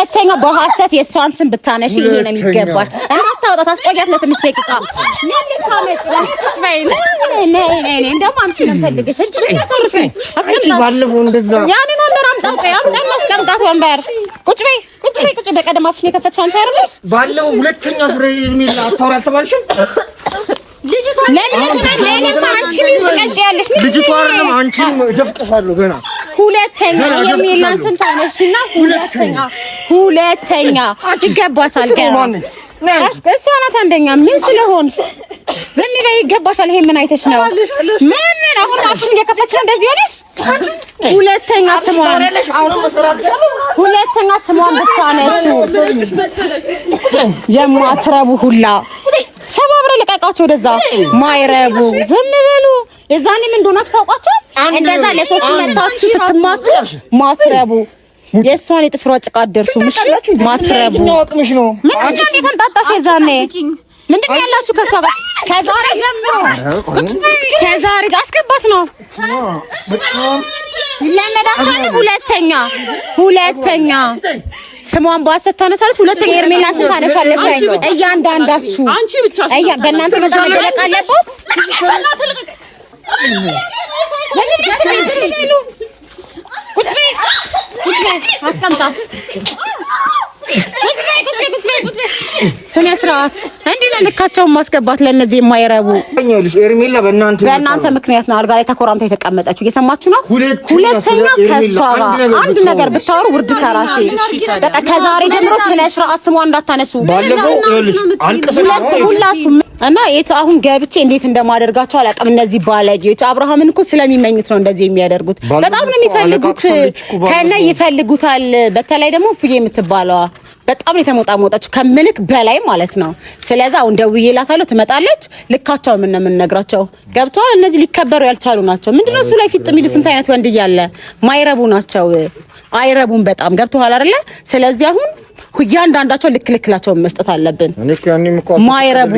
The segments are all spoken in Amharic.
ሁለተኛ በሐሰት የእሷን ስም ብታነሺ ይሄ ነው የሚገባሽ። እናታወጣ ታስቆያት ለትንሽ ደቂቃ። ምን ልታመጪ ነው? ነይ ነይ ነይ፣ እንደውም አንቺ ነው የምፈልግሽ። እጅሽን አሳርፊ። አንቺ ባለፈው እንደዛ ያንን ወንበር አምጣው፣ ቆይ አምጣና አስቀምጣት ወንበር። ቁጭ በይ ቁጭ በይ ቁጭ በይ። ቀደም አፍሽን የከፈትሽው አንቺ አይደለሽ? ባለፈው ሁለተኛ ፍሬ የሚል አታውሪ አልተባልሽም? ልጅቷ አይደለም አንቺም እደፍቅሻለሁ ገና ሁለተኛ የሚላን ስም ታነሺና ሁለተኛ ሁለተኛ ይገባታል። ገና እሷ ናት አንደኛ። ምን ስለሆንሽ ዝም በይ፣ ይገባሻል። ይሄ ምን አይተሽ ነው? ምን ምን አሁን አፍሽን እየከፈትሽ ነው እንደዚህ ሆነሽ። ሁለተኛ ስሟን ሁለተኛ ስሟን ብቻ ነሱ የማትረቡ ሁላ ሰባብረ ልቀቃቸው ወደዛ ማይረቡ ዝም በሉ። የዛኔ ምን እንደሆነ ታውቋቸው። እንደዛ ለሶስት መታችሁ ስትማቱ ማትረቡ የእሷን የጥፍሯ ጭቃ አትደርሱም። እሺ ማትረቡ ምንድን ነው የተንጣጣሽ? የዛኔ ምንድን ነው ያላችሁ ከእሷ ጋር? ከዛሬ ጀምሮ ከዛሬ አስገባት ነው ይለመዳችኋል። ሁለተኛ ሁለተኛ ስሟን በሐሰት ታነሳለች። ሁለተኛ ሄርሜላን ስም ታነሻለሽ። እያንዳንዳችሁ በእናንተ መደረቅ አለባት። ስነ ስርዓት እንዲህ ነው ልካቸውን ማስገባት ለእነዚህ የማይረቡ ሄርሜላ በእናንተ ምክንያት ነው አልጋ ላይ ተኮራምታ የተቀመጠችው። እየሰማችሁ ነው። ሁለተኛ ከእሷ ጋር አንድ ነገር ብታወሩ ውርድ ከራሴ በቃ ከዛሬ ጀምሮ ስነ ስርዓት ስሟን እንዳታነሱ ሁላችሁ እና የት አሁን ገብቼ እንዴት እንደማደርጋቸው አላውቅም። እነዚህ ባለጌዎች አብርሃምን እኮ ስለሚመኙት ነው እንደዚህ የሚያደርጉት። በጣም ነው የሚፈልጉት፣ ከነ ይፈልጉታል። በተለይ ደግሞ ፍዬ የምትባለዋ በጣም ነው የተሞጣሞጣችው ከምልክ በላይ ማለት ነው። ስለዚህ አሁን ደውዬላታለሁ፣ ትመጣለች። ልካቸውን ምን ነው የምንነግራቸው? ገብተዋል። እነዚህ ሊከበሩ ያልቻሉ ናቸው። ምንድነው እሱ ላይ ፊጥ የሚሉ ስንት አይነት ወንድ እያለ ማይረቡ ናቸው። አይረቡም በጣም ገብተዋል አይደለ? ስለዚህ አሁን እያንዳንዳቸው ልክ ልክላቸውን መስጠት አለብን። ማይረቡ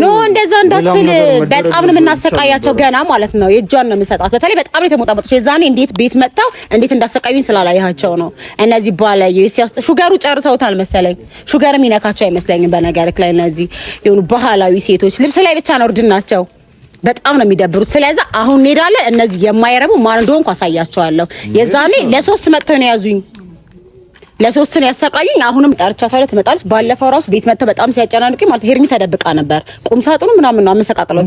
no እንደዛ እንዳትል፣ በጣም ነው የምናሰቃያቸው ገና ማለት ነው። የእጇን ነው የምንሰጣት። በተለይ በጣም ነው የተሞጣሞጠች። የዛኔ እንዴት ቤት መጥተው እንዴት እንዳሰቃዩኝ ስላላየሃቸው ነው። እነዚህ ባለየ ሲያስጥ ሹገሩ ጨርሰውታል መሰለኝ። ሹገርም ይነካቸው አይመስለኝም። በነገርክ ላይ እነዚህ የሆኑ ባህላዊ ሴቶች ልብስ ላይ ብቻ ነው እርድናቸው። በጣም ነው የሚደብሩት። ስለዚህ አሁን እንሄዳለን። እነዚህ የማይረቡ ማን እንደሆንኩ አሳያቸዋለሁ። የዛኔ ለሶስት መጥተው ነው ያዙኝ። ለሶስት ነው ያሰቃዩኝ። አሁንም ጠርቻታለሁ፣ ትመጣለች። ባለፈው ራሱ ቤት መጥተው በጣም ሲያጨናንቁኝ ማለት ሄርሚ ተደብቃ ነበር። ቁም ሳጥኑ ምናምን ነው አመሰቃቅለው።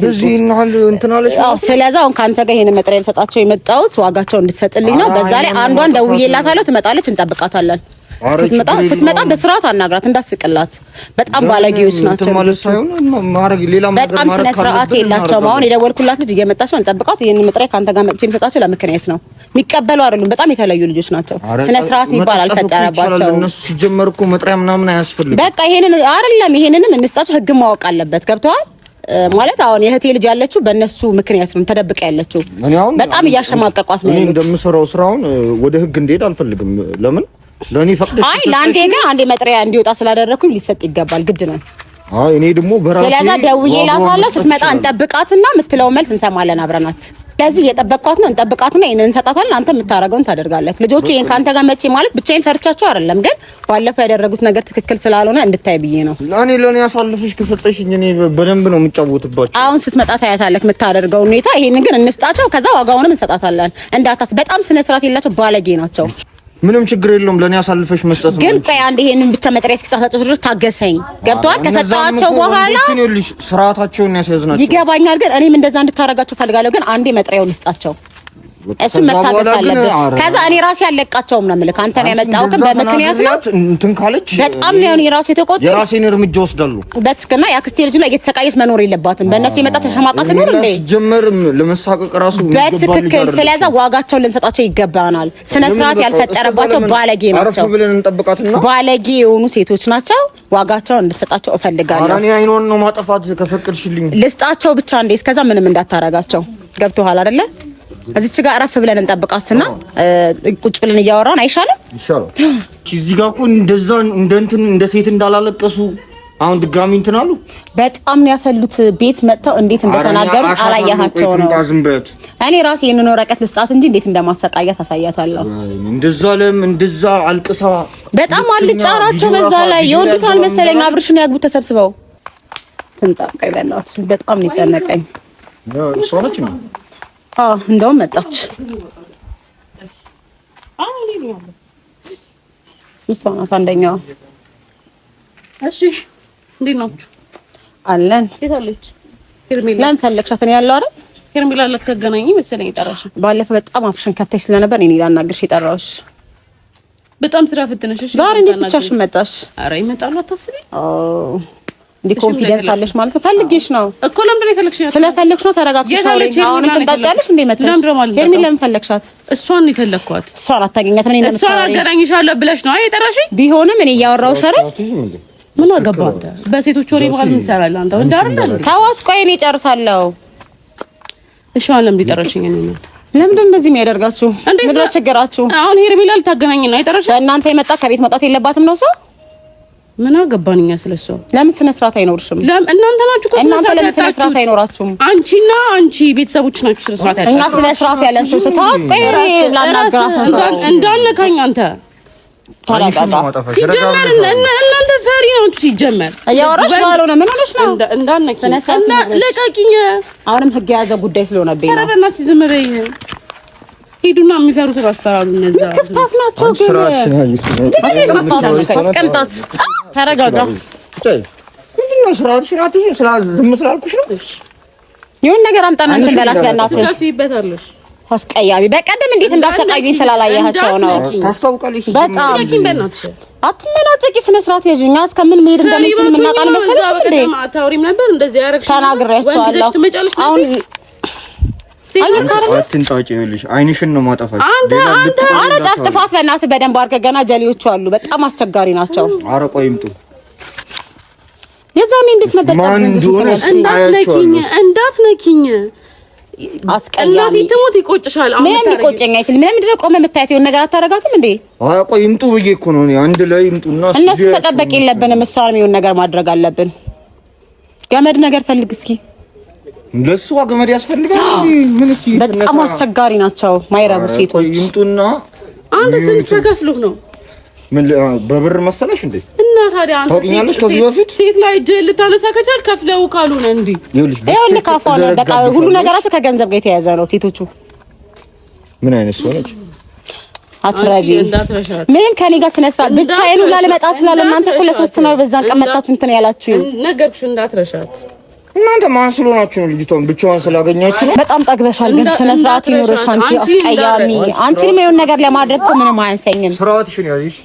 ስለዚህ አሁን ከአንተ ጋር ይሄን መጥሪያ ልሰጣቸው የመጣሁት ዋጋቸው እንድትሰጥልኝ ነው። በዛ ላይ አንዷን ደውዬላታለሁ፣ ትመጣለች፣ እንጠብቃታለን። እስክትመጣ ስትመጣ በስርዓት አናግራት፣ እንዳስቅላት። በጣም ባለጌዎች ናቸው። በጣም ስነ ስርዓት የላቸውም። አሁን የደወልኩላት ልጅ እየመጣች ነው፣ እንጠብቃት። ይሄን መጥሪያ ከአንተ ጋር መጥቼ የምሰጣቸው ለምክንያት ነው። የሚቀበሉ አይደሉም። በጣም የተለዩ ልጆች ናቸው። ስነ ስርዓት የሚባል አልፈጠረባቸውም። እነሱ ሲጀመር እኮ መጥሪያ ምናምን አያስፈልግም። በቃ ይሄንን አይደለም፣ ይሄንንም እንስጣቸው። ህግ ማወቅ አለበት። ገብተዋል ማለት አሁን የእህቴ ልጅ ያለችው በእነሱ ምክንያት ነው ተደብቃ ያለችው። በጣም እያሸማቀቋት ነው። እኔ እንደምሰራው ስራውን ወደ ህግ እንዲሄድ አልፈልግም። ለምን ለኔ ፈቅደሽ? አይ ለአንዴ ግን አንዴ መጥሪያ እንዲወጣ ስላደረኩኝ ሊሰጥ ይገባል፣ ግድ ነው። አይ እኔ ደግሞ በራሴ ስለዛ ደውዬላታለሁ። ስትመጣ እንጠብቃትና የምትለው መልስ እንሰማለን አብረናት። ስለዚህ እየጠበቅኳት ነው። እንጠብቃትና ይሄንን እንሰጣታለን። አንተ የምታደርገውን ታደርጋለህ። ልጆቹ ይሄን ከአንተ ጋር መቼ ማለት ብቻዬን ፈርቻቸው አይደለም፣ ግን ባለፈው ያደረጉት ነገር ትክክል ስላልሆነ እንድታይ ብዬ ነው። ለኔ አሳልፈሽ ከሰጠሽኝ እኔ በደንብ ነው የምጫወትባቸው። አሁን ስትመጣ ታያታለህ የምታደርገውን ሁኔታ። ይሄንን ግን እንስጣቸው፣ ከዛ ዋጋውንም እንሰጣታለን። እንዳታስ በጣም ስነ ስርዓት የላቸው ባለጌ ናቸው። ምንም ችግር የለውም። ለኔ አሳልፈሽ መስጠት ነው። ግን ቆይ አንድ ይሄንን ብቻ መጥሪያ እስኪጣጣቸው ድረስ ታገሰኝ። ገብቶሃል? ከሰጣቸው በኋላ ስርዓታቸውን ያስያዝናቸው ይገባኛል። ግን እኔም እንደዛ እንድታረጋቸው ፈልጋለሁ። ግን አንዴ መጥሪያውን ልስጣቸው። እሱ መታገስ አለብን። ከዛ እኔ ራሴ ያለቃቸውም ነው የምልህ። አንተ ነው ያመጣው፣ ግን በምክንያት ነው እንትን ካለች በጣም ነው እኔ ራሴ የተቆጣሁ። የራሴን እርምጃ ወስዳለሁ። በትክክልና የአክስቴ ልጅ ላይ እየተሰቃየች መኖር የለባትም። በእነሱ የመጣ ተሸማቃ ትኖር እንዴ? ጀመር ለመሳቀቅ ራሱ በትክክል። ስለዛ ዋጋቸውን ልንሰጣቸው ይገባናል። ስነ ስርዓት ያልፈጠረባቸው ባለጌ ናቸው። ብለን እንጠብቃትና ባለጌ የሆኑ ሴቶች ናቸው። ዋጋቸውን እንድሰጣቸው እፈልጋለሁ። እኔ አይኗን ነው ማጠፋት ከፈቀድሽልኝ ልስጣቸው ብቻ እንዴ። እስከዛ ምንም እንዳታረጋቸው። ገብቶሃል አይደለ? እዚች ጋር አረፍ ብለን እንጠብቃትና ቁጭ ብለን እያወራን አይሻልም? ይሻላል። እዚህ ጋር እኮ እንደዛ እንደ እንትን እንደ ሴት እንዳላለቀሱ አሁን ድጋሚ እንትን አሉ። በጣም ነው ያፈሉት። ቤት መጥተው እንዴት እንደተናገሩ አላያሃቸው ነው። እኔ ራሴ ይሄንን ወረቀት ልስጣት እንጂ እንዴት እንደማሰቃያት አሳያታለሁ። እንደዛ ለም እንደዛ አልቅሳ በጣም አልጫ ናቸው። በዛ ላይ የወዱታል መሰለኝ። አብርሽን ያግቡት ተሰብስበው ትምጣ። ቆይ በእናትሽ በጣም ነው የጨነቀኝ። እሷ ነች ነው? አዎ እንደውም መጣች። እሷ ናት አንደኛዋ። እሺ እንዴት ናችሁ? አለን። የት አለች ሄርሜላ? ለምን ፈለግሻት? እኔ ያለው አይደል ሄርሜላ ልትገናኝ መሰለኝ የጠራሽው። ባለፈው በጣም አፍሽን ከፍተሽ ስለነበር እኔ ላናግርሽ የጠራሁሽ። በጣም ስራ ፈትነሽ። እሺ ዛሬ እንዴት ብቻሽን መጣሽ? ኧረ ይመጣሉ አታስቢ። እንዲህ confidence አለሽ ማለት ነው። ፈልጌሽ ነው እኮ። ለምንድን ነው የፈለግሽኝ? ስለፈለግሽ ነው። ተረጋግተሽ ነው። አሁን ትንጣጫለሽ እንዴ? መተሽ ሄርሜላ ለምን ፈለግሻት? እሷን ነው የፈለግኳት። እሷን አታገኛትም። እኔ እሷን አገናኝሻለሁ ብለሽ ነው የጠራሽኝ? ቢሆንም እኔ እያወራሁሽ አይደል? ምን አገባህ አንተ? በሴቶች ወሬ መሀል ምን ትሰራለህ አንተ? ወንድ አይደል? ተዋት፣ ቆይ እኔ እጨርሳለሁ። እሺ አሁን ለምንድን የጠራሽኝ? እኔ ነው ለምንድን እንደዚህ የሚያደርጋችሁ? ምንድን ነው ችግራችሁ? አሁን ሄርሜላ ልታገናኝ ነው የጠራሽኝ? በእናንተ የመጣ ከቤት መውጣት የለባትም ነው ሰው ምን አገባን እኛ ስለሷ። ለምን ስነ ስርዓት አይኖርሽም? ለምን እናንተ ናችሁ እኮ ስነ ስርዓት ለምን ስነ ስርዓት አይኖራችሁም? አንቺና አንቺ ቤተሰቦች ናችሁ ስነ ስርዓት ያላችሁ። እኛ ስነ ስርዓት ያለን ሰው ስታት ቆይ ላናግራት እንዳልነካኝ አንተ ሲጀመር እናንተ ፈሪ ናችሁ። ሲጀመር እያወራሽ ባልሆነ ምን ሆነሽ ነው? እንዳልነካኝ ለቀቂኝ። አሁንም ህግ የያዘ ጉዳይ ስለሆነብኝ ነው። ኧረ በእናትሽ ዝም በይ። ሂዱና የሚፈሩትን አስፈራሩ። እነዛ ክፍታፍ ናቸው ግን አስቀምጣት። ተረጋጋ። ምንድን ነው ስርዓትሽን አትይዥም? ዝም ስላልኩሽ ነው። የሆነ ነገር አምጣና እንትን በላት በእናትህ። ትከፊበታለሽ። አስቀያሚ። በቀደም እንዴት እንዳሰቃዩኝ ስላላየሃቸው ነው። ታስታውቃለሽ። በጣም ለቂኝ በእናትሽ አትመናጨቂ። ስነ ስርዓት ያዥ። እኛ እስከምን መሄድ እንደምንችል የምናውቅ አልመሰለሽም እንዴ? አታውሪም ነበር እንደዚህ ያደረግሽ። ተናግሬያቸዋለሁ። አሁን አትንጣጭ። ይኸውልሽ አይንሽን ነው የማጠፋሽ። አንተ አንተ ኧረ ጠፍጥፋት በእናትህ በደንብ አድርገህ። ገና ጀሌዎቹ አሉ፣ በጣም አስቸጋሪ ናቸው። ኧረ ቆይ ይምጡ። የዛኔ እንዴት ነበር? ማን እንደሆነ እንዳትነኪኝ፣ እንዳትነኪኝ። አስቀያሚ እናቴ ትሙት ይቆጭሻል። አሁን ምንም ሊቆጨኝ አይችልም። ለምንድን ነው ቆመህ የምታያት? የሆነ ነገር አታረጋትም እንዴ? ኧረ ቆይ ይምጡ ብዬ እኮ ነው። አንድ ላይ ይምጡና እነሱ መጠበቅ የለብንም። እሷንም የሆነ ነገር ማድረግ አለብን። ገመድ ነገር ፈልግ እስኪ። ለእሷ ገመድ ያስፈልጋል። ምን እስኪ በጣም አስቸጋሪ ናቸው ማይረቡ ሴቶች። ይምጡና አንተ ስንት ተከፍሎህ ነው? ምን በብር መሰለሽ እንዴ? እና ታዲያ አንተ ታውቂኛለሽ? ከዚህ በፊት ሴት ላይ እጅ ልታነሳ ከቻል ከፍለው ካልሆነ እንዴ ይኸውልህ፣ ካፏን በቃ ሁሉ ነገራቸው ከገንዘብ ጋር የተያያዘ ነው። ሴቶቹ ምን አይነት ሰው ነች? አትረቢ ምንም ከኔ ጋር ስነ ስርዓት ብቻዬን ሁላ ልመጣ እችላለሁ። እናንተ እኮ ለሶስት ነው በዛን ቀን መጣችሁ እንትን ያላችሁ ነገርኩሽ፣ እንዳትረሻት። እናንተ ማን ስለሆናችሁ ነው? ልጅቷን ብቻዋን ስላገኛችሁ ነው። በጣም ጠግበሻል፣ ግን ስነ ስርዓት ይኖርሽ። አንቺ አስቀያሚ፣ አንቺንም የሆነ ነገር ለማድረግ እኮ ምንም አያንሰኝም። ስርዓትሽን ያዥ።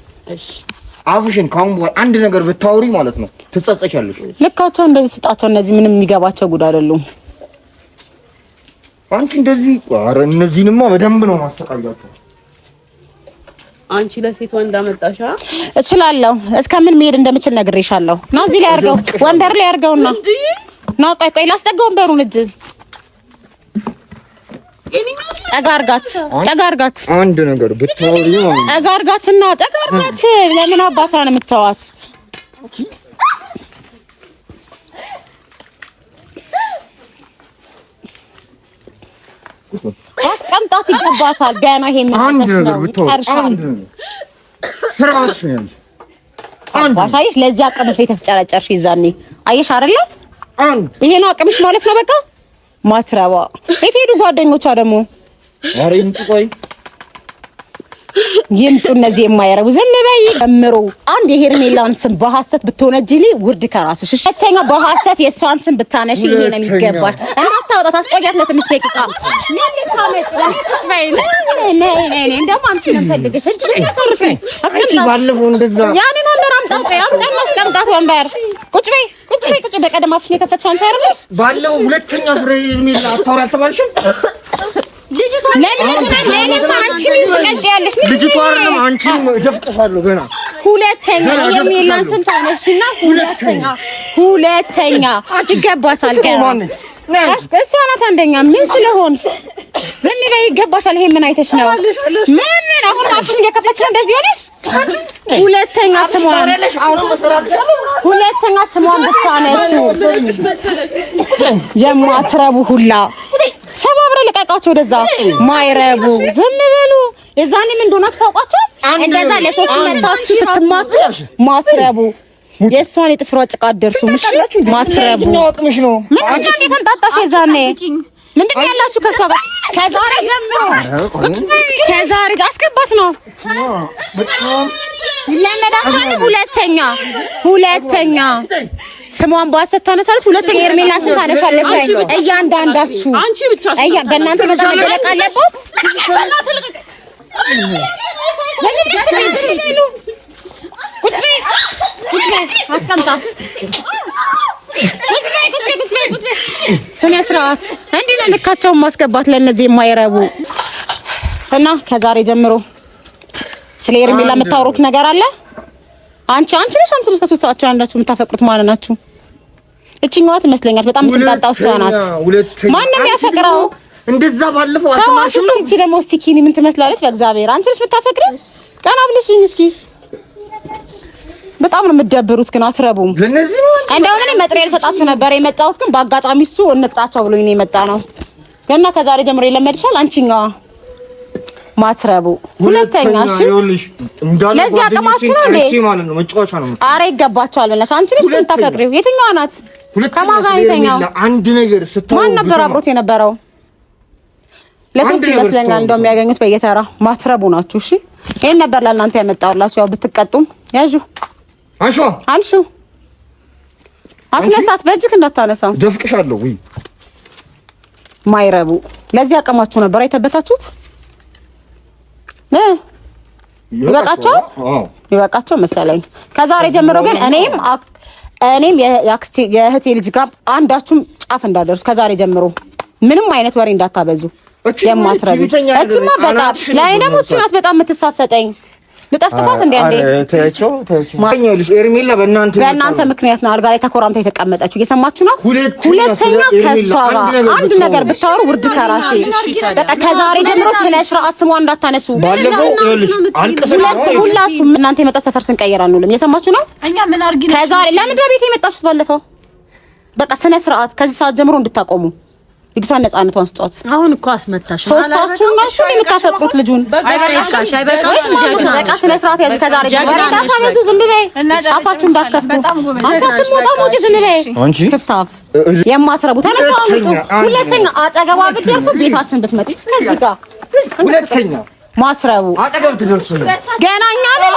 አፍሽን ካሁን በኋላ አንድ ነገር ብታወሪ ማለት ነው ትጸጸቻለሽ። ልካቸው እንደዚህ ስጣቸው። እነዚህ ምንም የሚገባቸው ጉድ አይደሉም። አንቺ እንደዚህ ኧረ እነዚህንማ በደንብ ነው ማሰቃያቸው። አንቺ ለሴቷ እንዳመጣሻ እችላለሁ። እስከምን መሄድ እንደምችል ነግሬሻለሁ። ና እዚህ ላይ አድርገው፣ ወንበር ላይ አድርገውና ና ቆይ ቆይ ላስጠጋ ወንበሩን እጅ ጠጋ አድርጋት፣ ጠጋ አድርጋት። አንድ ነገር ብታወሪ ማለት ነው ጠጋ አድርጋትና ጠጋ አድርጋት። ለምን አባቷ ነው የምታዋት? አስቀምጣት፣ ይገባታል። ገና ይሄ ምን አንድ ነገር ብታወሪ አንድ ስርዓትሽን ያዥ። አንድ አየሽ፣ ለዚህ አቅምሽ የተፍጨረጨርሽ ይዛኔ አየሽ አይደለ? አንድ ይሄ ነው አቅምሽ ማለት ነው። በቃ ማትረባ የት ሄዱ ጓደኞቿ ደግሞ? ኧረ ይምጡ፣ ቆይ ይምጡ እነዚህ የማይረቡ። ዝም በይ እምሩ። አንድ የሄርሜላን ስም በሐሰት ብትወነጅሊ ውርድ ከራስሽ። እሺ፣ ሁለተኛ በሐሰት የእሷን ስም ብታነሺ ይሄ ነው የሚገባሽ። እንዳታወጣት አስቆያት ለትንሽ ደቂቃ። ምን ልታመጪ ነው? ቁጭ በይ። ነይ ነይ ነይ፣ እንደውም አንቺን ነው የምፈልግሽ። እጅሽን አሳርፊ። አንቺ ባለፈው እንደዛ ያንን ወንበር አምጣው፣ ቆይ አምጣና አስቀምጣት ወንበር። ቁጭ በይ፣ ቁጭ በይ፣ ቁጭ በይ። በቀደም አፍሽን የከፈትሽው አንቺ አይደለሽ? ባለፈው ሁለተኛ ስለ ሄርሜላ አታውሪ አልተባልሽም? ልጅቷ አይደለም አንቺንም እደፍቅሻለሁ ገና ሁለተኛ የሄርሜላን ስም ታነሺና ሁለተኛ ሁለተኛ ይገባታል። ገና እሷ ናት አንደኛ። ምን ስለሆንሽ ዝም በይ፣ ይገባሻል። ይሄ ምን አይተሽ ነው? ምን ምን አሁን አፍሽን እየከፈትሽ ነው እንደዚህ ሆነሽ? ሁለተኛ ስሟን ሁለተኛ ስሟን ብታነሱ የማትረቡ ሁላ ሰባብረ ልቀቅ። ልቀቃቸው ወደዛ። ማይረቡ ዝም በሉ። የዛኔ ምን እንደሆናችሁ ታውቋቸዋል። እንደዛ ለሶስት መታችሁ ስትማቱ ማትረቡ የእሷን የጥፍሯ ጭቃ አትደርሱም። እሺ ማትረቡ ነው። ምንድን ነው የተንጣጣሽ? የዛኔ ምንድን ነው ያላችሁ ከእሷ ጋር? ከዛሬ ጀምሮ ከዛሬ አስገባት ነው ይለመዳችኋል። ሁለተኛ ሁለተኛ ስሟን በሐሰት ታነሳለች። ሁለተኛ ሄርሜላን ስም ታነሻለሽ። እያንዳንዳችሁ አንቺ ብቻ በእናንተ መደረቅ አለባት። ስነ ስርዓት እንዲህ ነው ልካቸውን ማስገባት ለእነዚህ የማይረቡ እና ከዛሬ ጀምሮ ስለ ሄርሜላ የምታወሩት ነገር አለ? አንቺ አንቺ ነሽ አንቺ ነሽ ከሶስታችሁ አንዳችሁ የምታፈቅሩት ማለት ናችሁ። እቺኛዋ ትመስለኛል በጣም የምትንጣጣው እሷ ናት። ማንም ያፈቅረው እንደዛ ባለፈው አትማሽም ነው። እቺ ደግሞ እስቲ ኪኒ ምን ትመስላለች? በእግዚአብሔር አንቺ ነሽ የምታፈቅሪው? ቀና ብለሽኝ እስኪ። በጣም ነው የምትደብሩት ግን አትረቡም። እንደውም እኔ መጥሪያ ልሰጣችሁ ነበር የመጣሁት ግን በአጋጣሚ እሱ እንቅጣቸው ብሎኝ ነው የመጣ ነው። ገና ከዛሬ ጀምሮ ይለመድሻል አንቺኛዋ ማትረቡ ሁለተኛ። እሺ ለዚህ አቅማችሁ ነው እንዴ? ማለት ነው መጫወቻ ነው። አረ ይገባቸዋል። በእናትሽ አንቺ ነሽ የምታፈቅሪው። የትኛዋ ናት? ከማን ጋር የተኛው? አንድ ነገር ስታወሩ ማን ነበር አብሮት የነበረው? ለሶስት ይመስለኛል እንደው የሚያገኙት በየተራ ማትረቡ ናችሁ። እሺ ይሄን ነበር ለእናንተ ያመጣሁላችሁ። ያው ብትቀጡም ያዡ። አንሹ አንሹ። አስነሳት። በእጅክ እንዳታነሳው ደፍቅሻለሁ። ወይ ማይረቡ ለዚህ አቅማችሁ ነበር አይተበታችሁት። ይበቃቸው ይበቃቸው መሰለኝ። ከዛሬ ጀምሮ ግን እኔም እኔም የአክስቴ የእህቴ ልጅ ጋር አንዳችሁም ጫፍ እንዳደርሱ ከዛሬ ጀምሮ ምንም አይነት ወሬ እንዳታበዙ። የማትረቢ እቺማ በጣም ለእኔ ደግሞ እቺ ናት በጣም የምትሳፈጠኝ። ልጠፍጥፋት እንዴ አንዴ ተያቸው ተያቸው። ኤርሜላ በእናንተ ምክንያት ነው አልጋ ላይ ተኮራምታ የተቀመጠችው። እየሰማችሁ ነው። ሁለተኛ ከእሷ ጋር አንድ ነገር ብታወሩ ውርድ ከራሴ በቃ። ከዛሬ ጀምሮ ስነ ስርዓት ስሟን እንዳታነሱ። ሁላችሁም እናንተ የመጣ ሰፈር ስንቀይር አንውልም። እየሰማችሁ ነው። ከዛሬ ለምንድን ነው ቤት የመጣችሁት? ባለፈው በቃ ስነ ስርዓት ከዚህ ሰዓት ጀምሮ እንድታቆሙ ልጅቷን ነፃነቷን ስጧት። አሁን እኮ አስመታሽ። ሶስታችሁ ናችሁ የምታፈቅሩት ልጁን። በቃ ስነ ስርዓት ያዙ። ከዛሬ ጀምሮ እንዳታበዙ፣ ዝም በይ፣ አፋችሁ እንዳትከፍቱ። አንቺ አትሞጣ ሞጪ፣ ዝም በይ። ክፍታፍ የማትረቡ ተነሱ። ሁለተኛ አጠገቧ ብትደርሱ ቤታችን ብትመጡ ከዚህ ጋር ሁለተኛ ማትረቡ አጠገብ ትደርሱ ገና እኛ ነን።